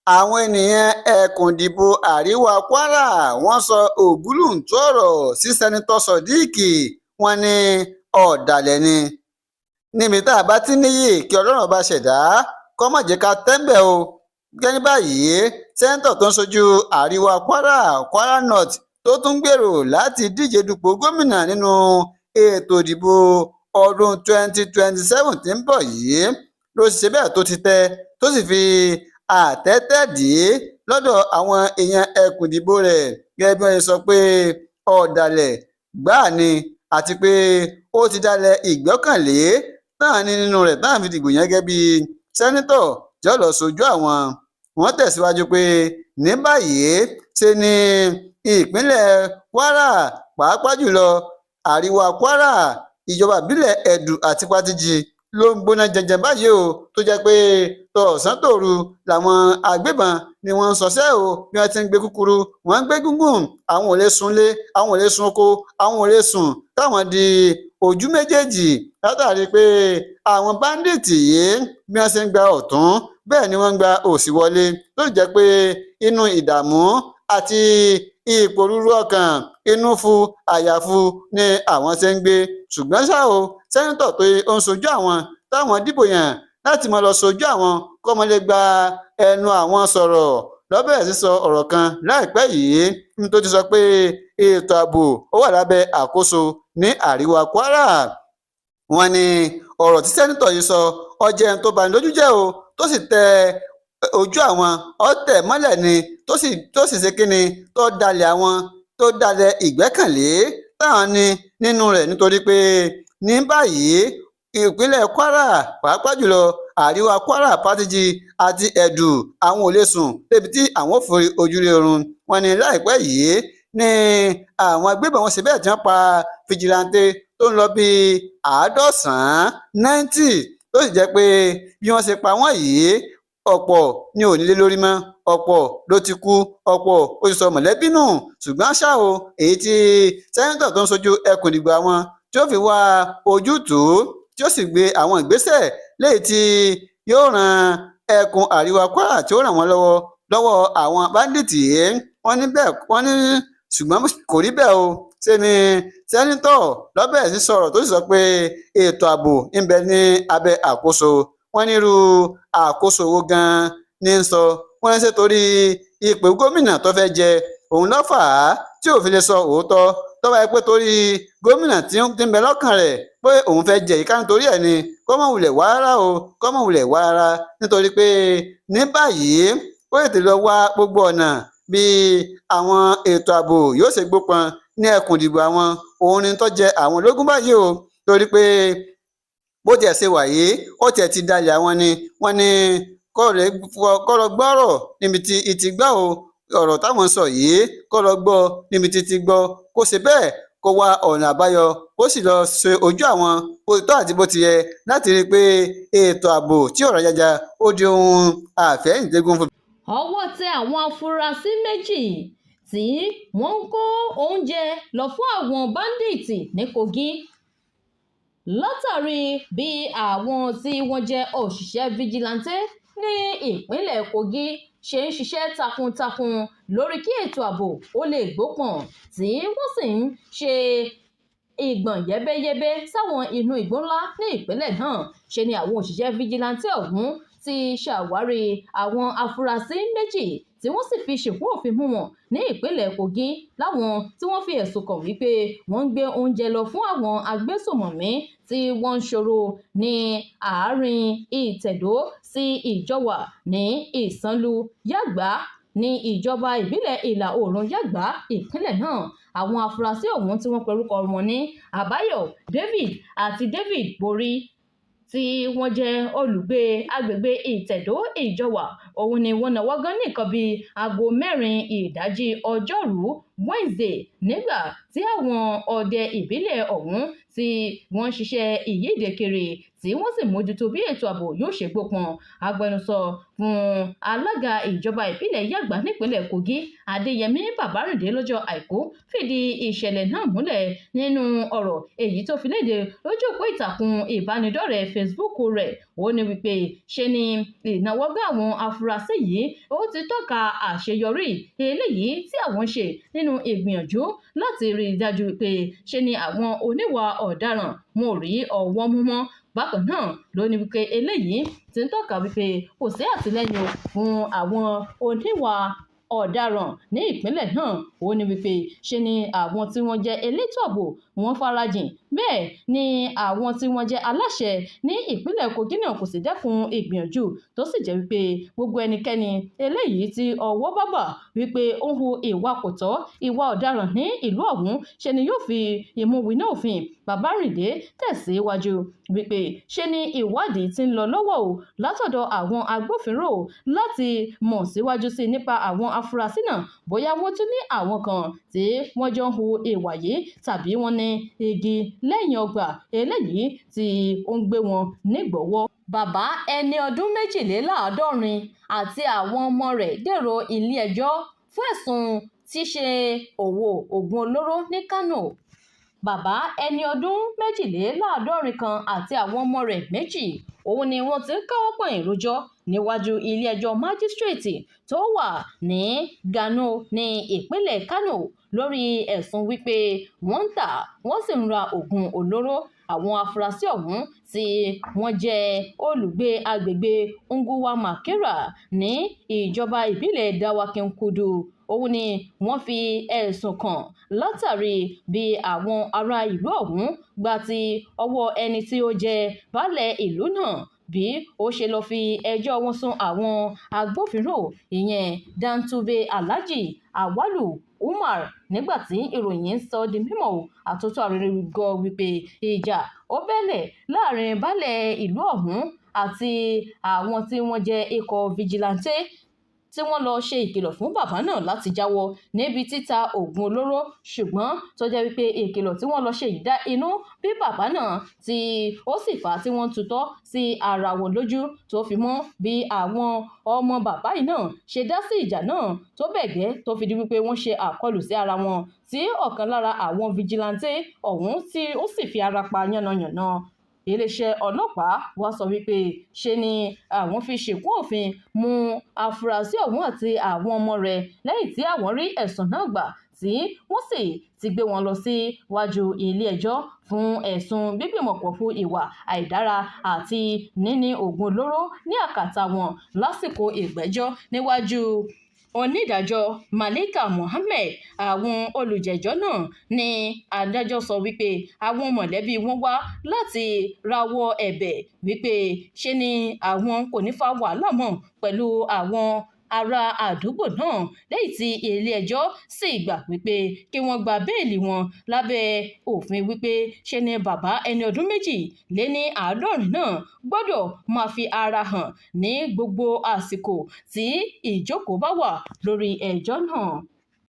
Àwọn ènìyàn ẹkùn ìdìbò àríwá Kwara wọ́n sọ ògúlùntún ọ̀rọ̀ sí Senator Sodiq, wọ́n ní ọ̀dàlẹ̀ ni. Níbi tá a bá ti níyì, kí Ọlọ́run bá ṣẹ̀dá kó má jẹ́ ká tẹ́ńbẹ̀ o. Gẹ́gẹ́ ní báyìí, sẹ́ńtọ̀ tó ń ṣojú àríwá Kwara, Kwara North, tó tún gbèrò láti díje dupò gómìnà nínú ètò ìdìbò ọdún 2027 tí ń bọ̀ yìí, ló ṣe bẹ́ẹ̀ tó ti tẹ́ tó sì fi àtẹ́tẹ́ dì í lọ́dọ̀ àwọn èèyàn ẹkùn ìdìbò rẹ̀, gẹ́gẹ́ bí wọ́n ṣe sọ pé ọ̀dàlẹ̀ gbáà ni àti pé ó ti dalẹ̀ ìgbọ́kànlé náà ní nínú rẹ̀ táwọn fi dìbò yẹn gẹ́gẹ́ bí sẹ́ńtọ̀ tí ó lọ sojú àwọn. Wọ́n tẹ̀síwájú pé ní báyìí ṣe ni ìpínlẹ̀ Kwara, pàápàá jùlọ àríwá Kwara, ìjọba ìbílẹ̀ Ẹ̀dù àti Patigi ló ń gbóná jẹjẹ báyìí o, tó jẹ́ pé tọ̀sán tòru làwọn agbébọn ni wọ́n ń ṣọṣẹ́ o. Bí wọ́n ti ń gbé kúkúrú, wọ́n ń gbé gúngùn. Àwọn ò lè sunlé, àwọn ò lè sun oko, àwọn ò lè sùn táwọn di ojú méjèèjì látàrí pé àwọn báńdíìtì yìí, bí wọ́n ṣe ń gba ọ̀tún, bẹ́ẹ̀ ni wọ́n ń gba òsì wọlé, tó jẹ́ pé inú ìdààmú àti ìpòrúurú ọkàn, inú fu àyàfu ni àwọn ṣe ń gbé. Ṣùgbọ́n ṣá o, sẹ́ńtọ̀ tó ń ṣojú àwọn táwọn dìbò yàn láti máa lọ ṣojú àwọn kó mọ́ lè gba ẹnu àwọn sọ̀rọ̀ lọ́bẹ̀rẹ̀ sí sọ ọ̀rọ̀ kan láìpẹ́ yìí ní tó ti sọ pé ètò ààbò ó wà lábẹ́ àkóso ní àríwá Kwara. Wọ́n ní ọ̀rọ̀ tí sẹ́ńtọ̀ yìí sọ ó jẹ́ ohun tó bani lójú jẹ́ o, tó sì tẹ ojú àwọn ọ̀tẹ̀ mọ́lẹ̀ ni, tó sì ṣe kínni tó dalẹ̀ àwọn, tó dalẹ̀ ìgbẹ́kànlé táwọn ní nínú rẹ̀, nítorí pé ní báyìí ìpínlẹ̀ Kwara, pàápàá jùlọ àríwá Kwara, Patigi àti Ẹ̀dù, àwọn ò lè sùn débi tí àwọn ò fi ojúlé oorun. Wọ́n ní láìpẹ́ yìí ní àwọn agbébọn wọn ṣe bẹ́ẹ̀ tí wọ́n pa fìjìláńtẹ́ tó ń lọ bíi 90, 90, tó sì jẹ́ pé bí wọ́n ṣe pa wọ́n yìí, ọ̀pọ̀ ni ò nílé lórí mọ́, ọ̀pọ̀ ló ti kú, ọ̀pọ̀ ó ti sọ mọ̀lẹ́bí nù. Ṣùgbọ́n ṣá o, èyí tí sẹ́ńtọ̀ tó ń ṣojú ẹkùn ìdìbò àwọn tí ó fi wá ojútùú, tí ó sì gbé àwọn ìgbésẹ̀ léyìí tí yóò ran ẹkùn àríwá Kwara, tí ó ràn wọ́n lọ́wọ́ lọ́wọ́ àwọn báńdíìtì yìí, wọ́n ní bẹ́ẹ̀, wọ́n ní ṣùgbọ́n kò rí bẹ́ẹ̀ o. Ṣe ni sẹ́ńtọ̀ lọ́bẹ̀rẹ̀ sí sọ̀rọ̀ tó sì sọ pé ètò ààbò ń bẹ ní abẹ́ àkóso. Wọ́n ní irú àkóso wo gan-an ní ń sọ? Wọ́n ní ṣe torí ipò gómìnà tó fẹ́ jẹ òun ló fà á tí ò fi lè sọ òótọ́? Tó bá yẹ pé torí gómìnà tí ń bẹ lọ́kàn rẹ̀ pé òun fẹ́ jẹ ìka nítorí ẹ̀ ni, kó má wulẹ̀ wá rárá o, kó má wulẹ̀ wá rárá, nítorí pé ní báyìí ó tètè lọ wá gbogbo ọ̀nà bí àwọn ètò ààbò yóò ṣe gbópọn ní ẹkùn ìdìbò àwọn. Òun ni tó jẹ àwọn lógún báyìí o, torí pé bó tiẹ̀ ṣe wà yìí, ó tiẹ̀ ti dalẹ̀ àwọn ni. Wọ́n ní kó lọ gbọ́rọ̀ níbi tí ìtì gbọ́ o, ọ̀rọ̀ táwọn sọ yìí, kó lọ gbọ́ níbi tí ti gbọ́, kó ṣe bẹ́ẹ̀ kó wá ọ̀nà àbáyọ, kó sì lọ ṣe ojú àwọn bó ti tọ́ àti bó ti yẹ láti rí i pé ètò ààbò tí ọ̀rọ̀ jaja ó di ohun àfẹ́yìntẹ́gùn fún. Ọwọ́ tẹ àwọn afurasí méjì tí wọ́n ń kó oúnjẹ lọ fún àwọn báńdíìtì ní Kogi. Látàrí bí àwọn tí wọ́n jẹ́ òṣìṣẹ́ fìjìláńtẹ́ ní ìpínlẹ̀ Kogi ṣe ń ṣiṣẹ́ takuntakun lórí kí ètò ààbò ó lè gbópọn, tí wọ́n sì ń ṣe ìgbọ̀n yẹ́bẹ́yẹ́bẹ́ sáwọn inú igbó ńlá ní ìpínlẹ̀ náà, ṣe ni àwọn òṣìṣẹ́ fìjìláńtẹ́ ọ̀hún ti ṣàwárí àwọn afurasí méjì tí wọ́n sì fi ṣìnkún òfin mú wọn ní ìpínlẹ̀ Kogi, láwọn tí wọ́n fi ẹ̀sùn kàn wípé wọ́n ń gbé oúnjẹ lọ fún àwọn agbésùnmọ̀mí tí wọ́n ń ṣòro ní àárín Ìtẹ̀dó sí Ìjọwà ní Ìsanlu Yàgbà ní ìjọba ìbílẹ̀ Ìlà Oòrùn Yàgbà, ìpínlẹ̀ náà. Àwọn afurasí ọ̀hún tí wọ́n pe orúkọ wọn ní Àbáyọ̀ David àti David Borí, tí wọ́n jẹ́ olùgbé agbègbè Ìtẹ̀dó Ìjọwà, òun ni wọ́n náwó gan ní nǹkan bíi aago 4 ìdájí ọjọ́rùú. Wednesday, nígbà tí àwọn ọdẹ ìbílẹ̀ ọ̀hún tí wọ́n ń ṣiṣẹ́ ìyíde kiri, tí wọ́n sì mójútó bí ètò ààbò yóò ṣe gbópọn. Agbẹnusọ fún alága ìjọba ìbílẹ̀ Yàgbà nípínlẹ̀ Kogi, Adéyẹmí Bàbárìndé, lọ́jọ́ Àìkú fìdí ìṣẹ̀lẹ̀ náà múlẹ̀ nínú ọ̀rọ̀ èyí tó fi léde lójú òpó ìtàkùn ìbánidọ́rẹ̀ẹ́ Facebook rẹ̀. Ó ní wípé ṣe ni ìnáwọ́gán àwọn afurasí yìí ó ti tọ́ka àṣeyọrí eléyìí tí àwọn ṣe nínú ìgbìyànjú láti rí i dájú wípé ṣe ni àwọn oníwà ọ̀daràn wọn ò rí ọwọ́ mú mọ́. Bákan náà ló ní wípé eléyìí ti ń tọ́ka wípé kò sí àtìlẹ́yìn fún àwọn oníwà ọ̀daràn ní ìpínlẹ̀ náà. Ó ní wípé ṣe ni àwọn tí wọ́n jẹ́ elétò ààbò wọ́n farajìn, bẹ́ẹ̀ ni àwọn tí wọ́n jẹ́ aláṣẹ ní ìpínlẹ̀ Kogi náà kò sì dẹ́kun ìgbìyànjú, tó sì jẹ́ wípé gbogbo ẹnikẹ́ni eléyìí tí ọwọ́ bá bà wípé ó ń hu ìwà kò tọ́, ìwà ọ̀daràn ní ìlú ọ̀hún, ṣe ni yóò fi imú winá òfin. Bàbárìndé tẹ̀síwájú wípé ṣe ni ìwádìí ti ń lọ lọ́wọ́ o látọ̀dọ̀ àwọn agbófinró láti mọ̀ síwájú sí nípa àwọn afurasí náà, bóyá wọ́n tún ní àwọn kan tí wọ́n jọ ń hu ìwà yìí tàbí wọ́n ní igi lẹ́yìn ọgbà eléyìí tí ó ń gbé wọn nígbọ̀wọ́. Bàbá ẹni ọdún 72 àti àwọn ọmọ rẹ̀ dèrò ilé-ẹjọ́ fún ẹ̀sùn ṣíṣe òwò oògùn olóró ní Kánò. Bàbá ẹni ọdún 72 kan àti àwọn ọmọ rẹ̀ méjì òun ni wọ́n ti ń káwọ́ pọ̀nyìn rojọ́ níwájú ilé-ẹjọ́ májísrèètì tó wà ní Gano ní ìpínlẹ̀ Kánò lórí ẹ̀sùn wípé wọ́n ń tà wọ́n sì ń ra oògùn olóró. Àwọn afurasí ọ̀hún tí wọ́n jẹ́ olùgbé agbègbè Unguwa Makera ní ìjọba ìbílẹ̀ Dawakin Kudu òun ni wọ́n fi ẹ̀sùn kàn látàrí bí àwọn ará ìlú ọ̀hún gba ti ọwọ́ ẹni tí ó jẹ́ baálẹ̀ ìlú náà bí ó ṣe lọ́ọ́ fi ẹjọ́ wọn sun àwọn agbófinró, ìyẹn Dantube Alhaji Auwalu Umar. Nígbà tí ìròyìn sọ di mímọ̀, àtúntò àròyìnrò wípé ìjà ó bẹ́lẹ̀ láàrin baálẹ̀ ìlú ọ̀hún àti àwọn tí wọ́n jẹ́ ikọ̀ fìjìláńtẹ́ tí wọ́n lọ́ọ́ ṣe ìkìlọ̀ fún bàbá náà láti jáwọ́ níbi títa oògùn olóró, ṣùgbọ́n tó jẹ́ wípé ìkìlọ̀ tí wọ́n lọ́ọ́ ṣe yìí dá inú bí bàbá náà, tí ó sì fà á tí wọ́n ń tutọ́ sí ara wọn lójú, tó fi mọ́ bí àwọn ọmọ bàbá yìí náà ṣe dá sí ìjà náà tó bẹ́ẹ̀ gẹ́ tó fi di wípé wọ́n ṣe àkọlù sí ara wọn, tí ọ̀kan lára àwọn fìjìláńtẹ́ ọ̀hún tí ó sì fi ara pa yánnayànna. Iléeṣẹ́ ọlọ́pàá wá sọ wípé ṣe ni àwọn fi ṣìnkún òfin mú afurasí ọ̀hún àti àwọn ọmọ rẹ̀ lẹ́yìn tí àwọn rí ẹ̀sùn náà gbà, tí wọ́n sì ti gbé wọn lọ síwájú ilé-ẹjọ́ fún ẹ̀sùn gbígbìmọ̀pọ̀ hu ìwà àìdára àti níní oògùn olóró ní àkàtà wọn. Lásìkò ìgbẹ́jọ́ níwájú onídàájọ́ Malika Mohammed, àwọn olùjẹ́jọ́ náà ní adájọ́ sọ wípé àwọn mọ̀lẹ́bí wọn wá láti rawọ́ ẹ̀bẹ̀ wípé ṣe ni àwọn kò ní fa wàhálà mọ́ pẹ̀lú àwọn ará àdúgbò náà, lẹ́yìn tí ilé-ẹjọ́ sì gbà wípé kí wọ́n gba bẹ́ẹ̀lì wọn lábẹ́ òfin, wípé ṣe ni bàbá ẹni ọdún 72 náà gbọ́dọ̀ máa fi ara hàn ní gbogbo àsìkò tí ìjókòó bá wà lórí ẹjọ́ náà.